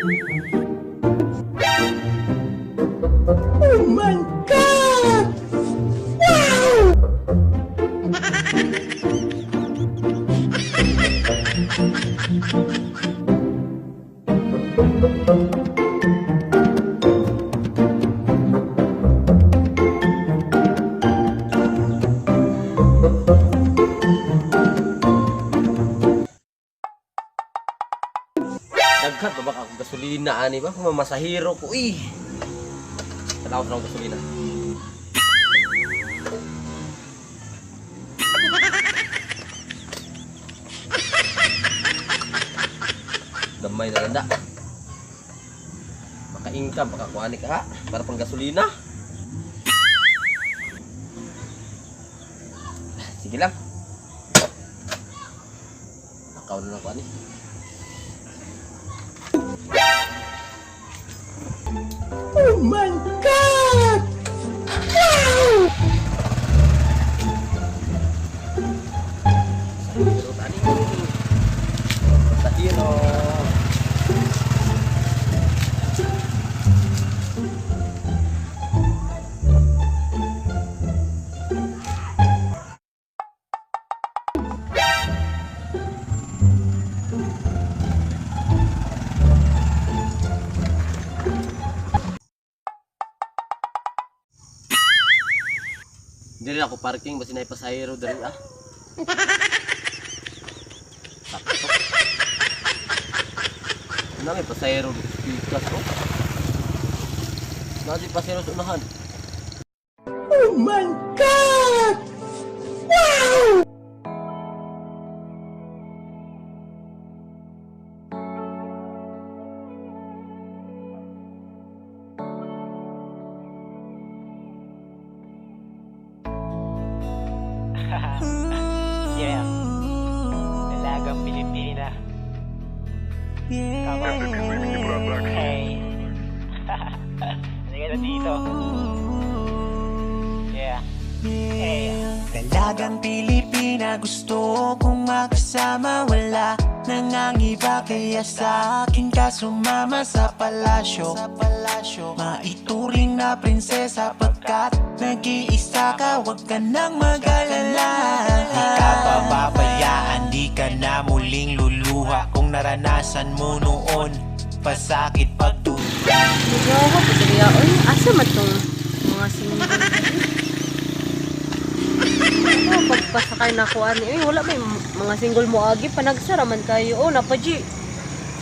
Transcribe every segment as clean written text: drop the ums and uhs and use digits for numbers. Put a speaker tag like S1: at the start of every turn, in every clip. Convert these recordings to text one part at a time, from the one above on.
S1: Oh my God! Wow!
S2: Daghan pa ba akong gasolina ani ba? Mamasahiro ko eh. Tanaw sa akong gasolina. Gamay na landa. Makaingka, baka kuani ka ha. Para pang gasolina. Sige lang. Nakaw na lang kuani.
S1: Oh my God! Wow!
S2: Pero tani. Tahiro. Dili ako parking basta na ipasahero diri ah. Sakto. Ano may pasahero dito sa pikas oh. Nasi pasahero sa unahan.
S1: Oh my God! Wow!
S3: Yeah. Dalagang Pilipina. Come on. Hey. Halika na dito. Yeah. Hey.
S4: Dalagang Pilipina, gusto kong makasama. Wala nang ang iba kaya sa akin ka sumama sa palasyo. Maituring na prinsesa pagkat nag-iisa ka, wag ka nang mag-alala. Di ka pababayaan, di ka na muling luluha. Kung naranasan mo noon, pasakit pagduha.
S5: Nagawa ko diri oy, asa man tong mga single? Oh, pagpasakay na ko ani, oy, wala may mga single mo agi panagsara man kayo. Oh, napaji.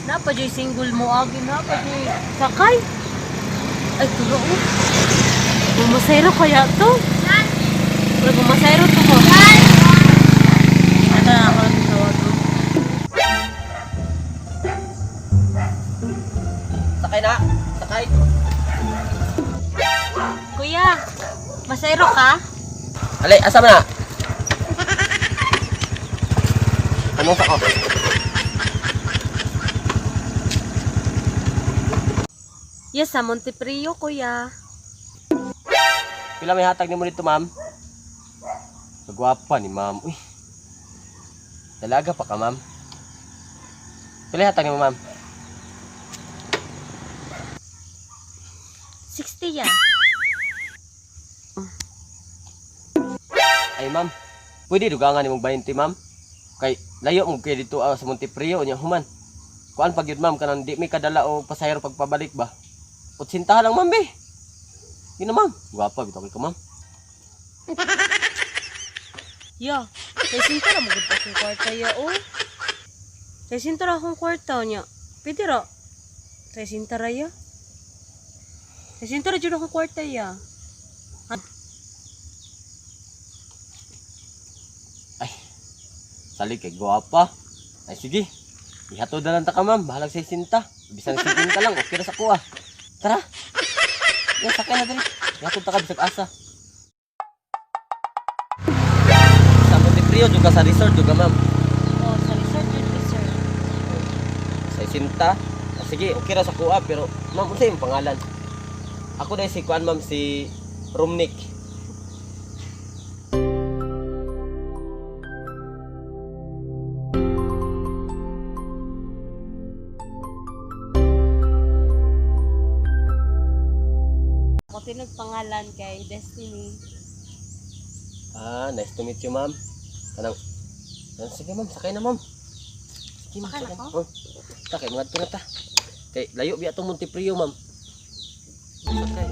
S5: Napaji single mo agi, napaji sakay. Ay, turo oh. Bumasayro kaya to? Pero bumasayro to ko. Ito na ako lang tawag ko.
S2: Sakay na! Sakay!
S5: Kuya, masayro ka?
S2: Alay, asa man na? Anong sako?
S5: Yes, sa Monteprio, kuya.
S2: Pila may hatag nimo dito, ma'am? Kagwapa ni ma'am. Uy. Dalaga pa ka, ma'am. Pila hatag nimo, ma'am?
S5: 60 ya.
S2: Ay, ma'am. Pwede dugangan nimong 20, ma'am. Kay layo mo kay dito sa Monteprio nya human. Kuan pag yun, ma'am, kanang di may kadala og pasahero pagpabalik ba. 80 lang, ma'am, be. Yun na, ma'am. Gwapa bitaw kay ka, ma'am.
S5: Ya, kay sinta ra magud akong kwarta ya oh. Kay sinta ra akong kwarta niya. Pwede ra. Kay sinta ra ya. Kay sinta ra jud akong kwarta ya.
S2: Ay, salig kay gwapa. Ay, sige. Ihatod na lang ta ka, ma'am. Bahalag sa sinta. Bisan 50 lang, okay ra sa kuha. Tara. Yan, sakay na diri. Ihatod ta ka bisag asa. Sa Monteprio, juga sa resort, juga, ma'am.
S5: Oh, sa resort jud ko, sir.
S2: Sa sinta. Ah, sige, okay ra sa kuha. Pero, ma'am, unsa imong pangalan? Ako dahil si Kuan, ma'am, si Romnick.
S5: tinog pangalan kay Destiny.
S2: Ah, nice to meet you, ma'am. Kanang Ah, sige, ma'am, sakay na, ma'am. Sige, ma'am,
S5: Sakay na
S2: sakay
S5: ko?
S2: Oh. Sakay, mga na ta. Kay layo biya tong Monteprio, ma'am. Sakay.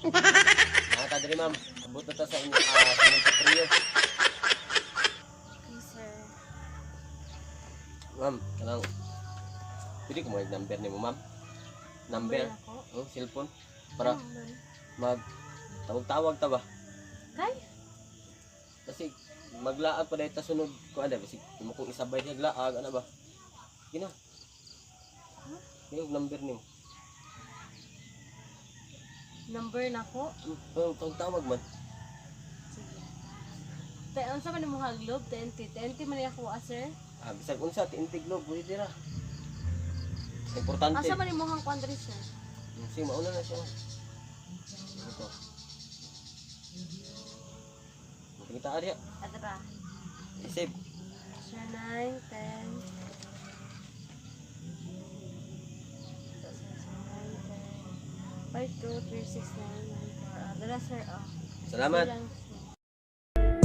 S2: Mga ta diri, ma'am. Abot na ta sa inyo sa Monteprio.
S5: Okay, sir.
S2: Ma'am, kanang pwede ko mga number nimo, ma'am. Number,
S5: Number ako?
S2: oh, cellphone para
S5: Ano man?
S2: mag tawag-tawag ta ba?
S5: Kay?
S2: Kasi maglaag pa dahil ta sunod ko ano kasi mo kong isabay siya laag ano ba? Gina. Gina number nimo.
S5: Number na ko?
S2: Oh, tawag-tawag man.
S5: Sige. Tay, unsa man imong haglob? TNT. TNT man ako, ah, sir.
S2: Ah, bisag unsa TNT Globe pwede ra. Importante.
S5: Asa man imong hang kwan diri, sir?
S2: Sige, mauna na siya. Ito. Kita ariya.
S5: Adra.
S2: I-save.
S5: Sir, 9, 10. 5, 2, 3, 6, 9, 1, 4. Adra, sir, oh.
S2: Salamat.
S5: Sige lang, sir.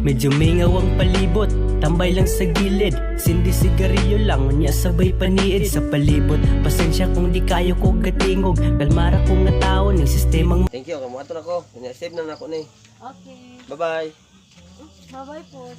S6: Medyo mingaw ang palibot, tambay lang sa gilid. Sindi sigarilyo lang, unya sabay paniid sa palibot. Pasensya kung di kayo ko gatingog. Kalmara ko nga tao ng sistemang
S2: Thank you. Kamuha na ko. Save na nako ni.
S5: Okay.
S2: Bye-bye.
S5: Bye-bye po.